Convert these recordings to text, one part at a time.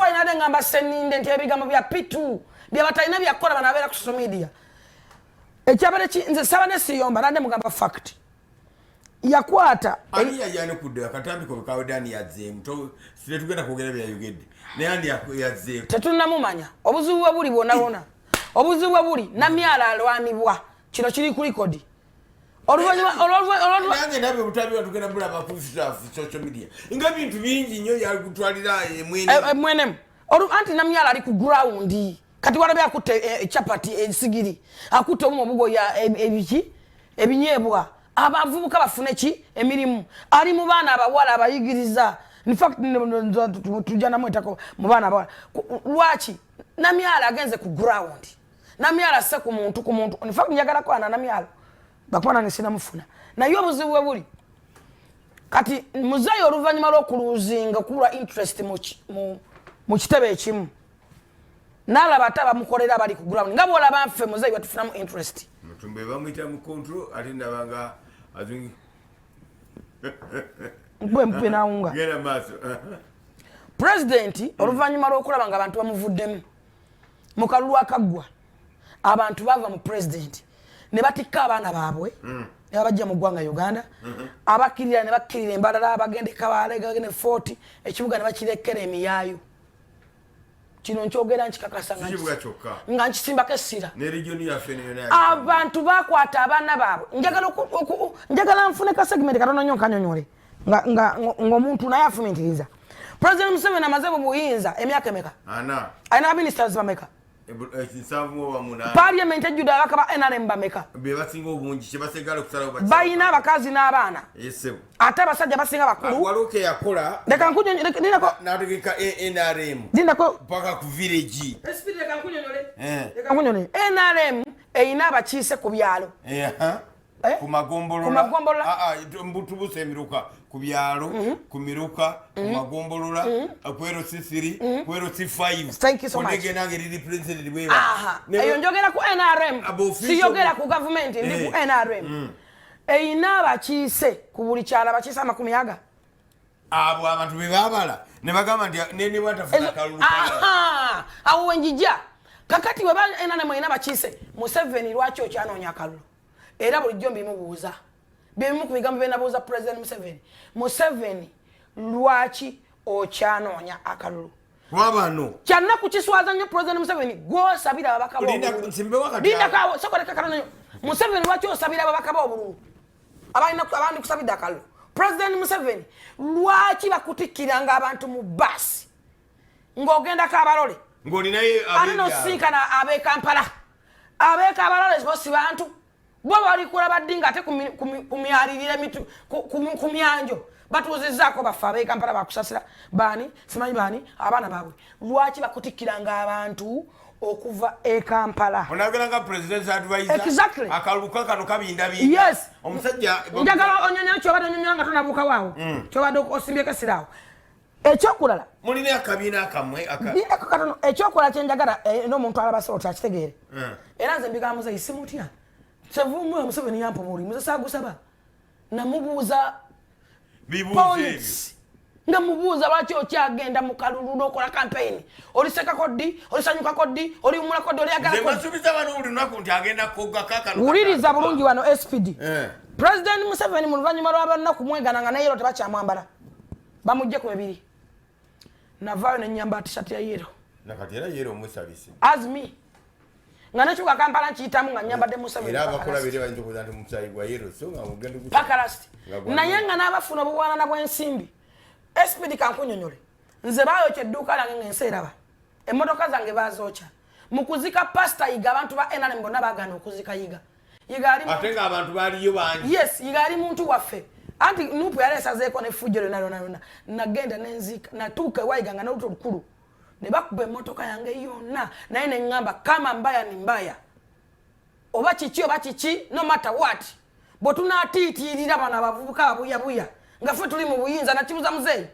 Why nade ngamba Seninde nti ebigambo bya P2 byabatalina byakukola, bano abeera ku social media. Ekyabadde nze saba ne siyomba, nade mugamba fact yakwata. Ani yayanukudde akatambi ko kawedde? Ani yazzeemu? Tetugenda kwogera byayogedde, naye ani yazzeemu? Tetunnamumanya. Obuzibu bwe buli bwonna bwona, obuzibu bwe buli, Namyala alwanibwa, kino kiri ku record. Oluvannyuma Nange nabye obutabi tugenda bulaba ku social media, nga bintu bingi nnyo yakutwalira emwene. Mwenemu anti Namyala ali ku ground. Kati walabye akutte chapati, esigiri, akutte obumu obugoya, ebiki, ebinyeebwa, abavubuka bafune ki, emirimu. Ali mu baana abawala abayigiriza. In fact, tujja namwetako mu baana abawala. Lwaki Namyala agenze ku ground? Namyala asse ku muntu ku muntu. In fact, njagala kwana Namyala, bakuba nange sinamufuna. Naye obuzibu bwe buli kati, muzeeyi oluvannyuma lw'okuluzinga, okubulwa interest mu kitebe ekimu, n'alaba ate abamukolera bali ku ground, nga bwolaba nffe muzeeyi batufunamu interest. Mutumbe bamuyita mu control, ate ndabanga azungi. Mpe mpe nawunga. Genda maaso. Pulezidenti oluvannyuma lw'okulaba nga abantu bamuvuddemu mu kalulu akaggwa, abantu bava mu pulezidenti ne batikka abaana baabwe ne babajja mu ggwanga Uganda, abakkirira ne bakkirira embalala, abagenda ekabaale, bagenda Fort, ekibuga ne bakirekera emiyaayo. Kino nkyogera nkikakasa nga Kibuga kyokka. nga nkisimbako essira. Ne region yaffe neyona. Abantu bakwata abaana baabwe. Njagala njagala nfune ka segment katono nnyo nkanyonyole ng'omuntu naye afumintiriza. President Museveni amaze mu buyinza emyaka emeka? 40. Alina baministers bameka? 78. Parliament ejjudde ababaka ba NRM bameka? Be basinga obungi, kyebasegala okusalawo. Balina abakazi n'abaana. Esebo. Ate abasajja basinga bakulu. Waliwo ke yakola. Leka nkunyonyo- lindako. Nategeka NRM Lindako. paka ku village. Leka nkunyonyole. Eh. Leka nkunyonyole. NRM erina abakiise ku byalo. Eh? Ku magombolola. Ku magombolola. Ah, ah, mbutubusa emiruka ku byalo, ku miruka, ku magombolola, ku LC3, ku LC5. Thank you so much. Nange riri president bweba. Aha, eyo njogera ku NRM. Siyogera ku gavumenti, ndi ku NRM. Erina abakiise ku buli kyalo, abakiise amakumi aga. Abo abantu be babala ne bagamba nti ne bwatafuna kalulu kalala. Aha, awo wenjija. Kakati weba NRM erina abakiise, Museveni lwaki okyanoonya akalulu? Era bulijjo mbimubuuza, byebimu ku bigambo byenabuuza President Museveni. Museveni, lwaki okyanoonya akalulu? Wabano. Kyannaku, kiswaza nnyo. President Museveni, gwosabira ababaka Linda- b'obululu. Nsimbewo kati. Lindako awo, sokoleka katono nnyo. Museveni, lwaki osabira ababaka b'obululu abalina abandi kusabidde akalulu? President Museveni, lwaki bakutikkiranga abantu mu baasi ng'ogendako abalole? Ng'olinayo Ate nosinkana ab'e Kampala, ab'e Kabalole bo si bantu? Bo balikulaba ddi nga ate ku myaliriro ku myanjo batuuzizzaako baffe ab'e Kampala bakusasira baani, simanyi baani, abaana baabwe? Lwaki bakutikkiranga abantu okuva e Kampala? Onagera nga president advisor. Exactly. Akaluka kano kabindabinda. Yes. Omusajja. Njagala onyonyola kyobadde onyonyola nga tonabuuka waawo, kyobadde osimbyeko essiraawo. Ekyokulala, Mulina akabiina akamwe aka lindako katono. Ekyokola kyenjagala, n'omuntu alaba soti akitegeere. Era nze mbigamba muzeyi, simutya sevumu. Museveni yampa omulimu, nze saagusaba, namubuuza Bibuuzo ebyo. points, nga mubuuza lwaki okyagenda mu kalulu n'okola campaign? Olisekako ddi? Olisanyukako ddi? Oliwumulako ddi? Nze Olyagalako ddi? mbasuubiza bano buli lunaku nti agenda kogga kakano. Wuliriza bulungi wano, SPD. President Museveni, mu luvannyuma lw'abannaku mwegana nga nayero tebakyamwambala, bamugje ku mibiri, navaayo nenyamba t-shirt ya yellow. Nakati era yero omusabise. As me, nga nekibuga Kampala nkiyitamu nga nyambadde Museveni. Era abakola bere bayinza okuza nti omusaayi gwa yero, so nga mugenda pakalast. Nga gwa Naye nga n'abafuna obuwanana bw'ensimbi, SPD, kankunyonyole. Nze baayokya edduuka lange ng'ensi eraba, emmotoka zange bazookya. Mu kuzika Pasita Yiga, abantu ba NRM bonna baagaana okuzika Yiga. Yiga ali Ate ng'abantu baaliyo bangi. Yes, Yiga ali muntu waffe. Anti NUP yali esazeeko nefujjo lyonna lyonna lyonna. Nagenda nenzika, natuuka ewayiga nga noluto lukulu, ne bakuba emmotoka yange yonna. Naye neŋŋamba, kama mbaya ni mbaya, oba kiki oba kiki, no matter what, bwe tunaatiitirira bano abavubuka ababuyabuya nga ffe tuli mu buyinza. Nakibuza muzeeyi,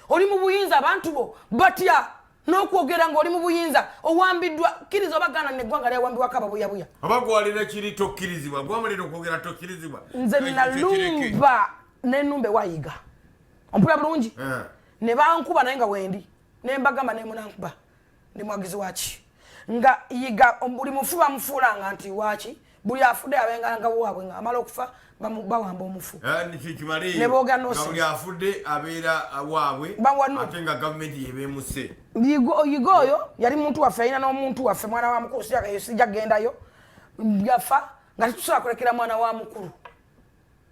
oli mu buyinza, abantu bo batya n'okwogera ng'oli mu buyinza, owambiddwa. Kkiriza oba gaana, neggwanga lyawambibwako ababuyabuya. Oba gwalira kiri tokkirizibwa, gwamulira okwogera tokkirizibwa. Nze Ekyo kireke. nalumba nenumba ewayiga, ompulira bulungi? Eh. Ne bankuba, naye nga wendi. Nembagamba nemunankuba ndi mwagizi waki nga Yiga, buli mufu bamufuulanga nti waki, buli afudde abenganga waabwe, nga amala okufa bawamba omufu. Kimaleyo. Ne boogera nga nonsense. Buli afudde abeera waabwe. Bawanu. Ate nga gavumenti yebemuse. Yiga oyo yali muntu waffe, yalina n'omuntu waffe, mwana wa mukulu. Sijja kugendayo, yafa nga tetusobola kulekera mwana wa mukulu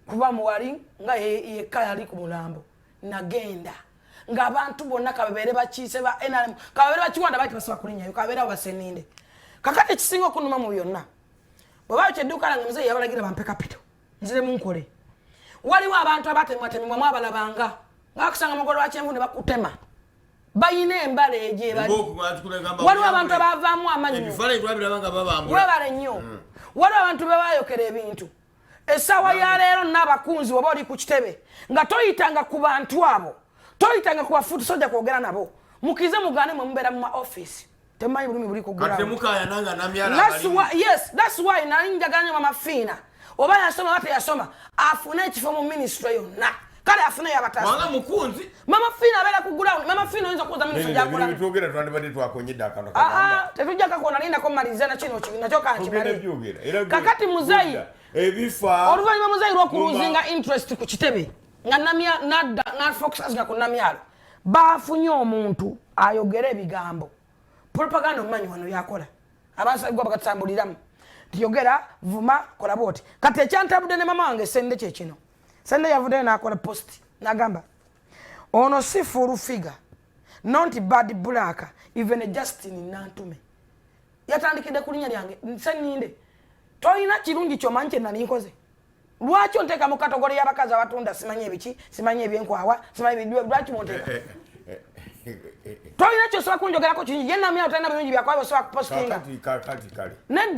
kuba muwali nga yekka yali ku mulambo. Nagenda ng'abantu bonna kababeere bakiise ba NRM, kababeere bakiwanda, bali tebasobola kulinnyayo, kababeere abo baseninde. Kakati ekisinga okunuma mu byonna, bwe bayokya edduuka lange, muzeeyi yabalagira bampe capital nziremu nkole. Waliwo abantu abatemwatemebwamu, abalabanga nga bakusanga mugolo wa kyenvu ne bakutema, bayina embala egyo ebali. Waliwo abantu abavaamu amannyo. Ebifaananyi twabiraba nga babambula. Webale nnyo. Waliwo abantu bebayokera ebintu. Essaawa ya leero n'abakunzi, oba oli ku kitebe nga toyitanga ku bantu abo, toyitanga ku bafuutu sojja kwogera nabo, mukize mugaane. Mwe mubeera mu ma office, temumanyi bulumi buli ku Kati ground. Temukayana nga namyala. That's why, yes, that's why nali njagala nnyo Mama Fiina, oba yasoma oba teyasoma, afune ekifo mu ministry yonna, kale afune yabatasa. Wanga mukunzi. Mama Fiina abeera ku ground. Mama Fiina oyinza okubuuza ministry gyakola. Bitwogera twandibadde twakonyedde akantu. Aa, tetujja kakona, lindako maliriza na kino nakyo Tugenda kankimale. byogera era Kakati muzeyi, ebifa oluvannyuma muzeyi lw'okuluzinga interest ku kitebe nga namya nadda nafocusinga ku Namyalo, bafunye omuntu ayogere ebigambo propaganda. Omumanyi wano yakola abasagwa bagatambuliramu tiyogera vuma kola bwoti. Kati ekyantabudde ne mama wange Sende kyekino. Sende yavuddeyo n'akola post n'agamba ono si full figure, not Bad Black, even Justin Nantume. Yatandikidde ku linnya lyange. Seninde, tolina kirungi kyomanyi kye nali nkoze. Lwaki onteeka mu category y'abakazi abatunda simanyi ebiki, simanyi ebyenkwawa, simanyi lwaki munteeka? Tolina kyosobola kunjogerako kirungi. Ye Namyalo talina birungi byakola byosobola kupostinga. Kakati kale. Nedda.